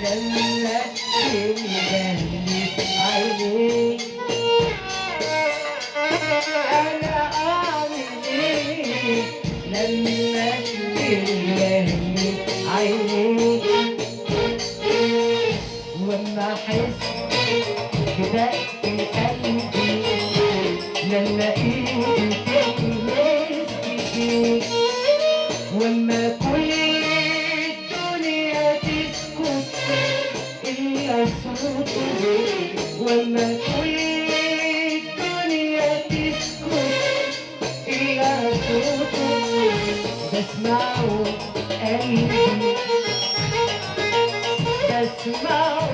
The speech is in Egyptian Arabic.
لما تندهلي عينيك. أنا أعمل إيه لما تندهلي عينيك؟ وأما أحس بدق قلبي لما إيدي تلمس إيديك، وأما كل الدنيا تسكت إلا صوته، وأما كل الدنيا تسكت إلا صوته، بسمعه قلبي، بسمعه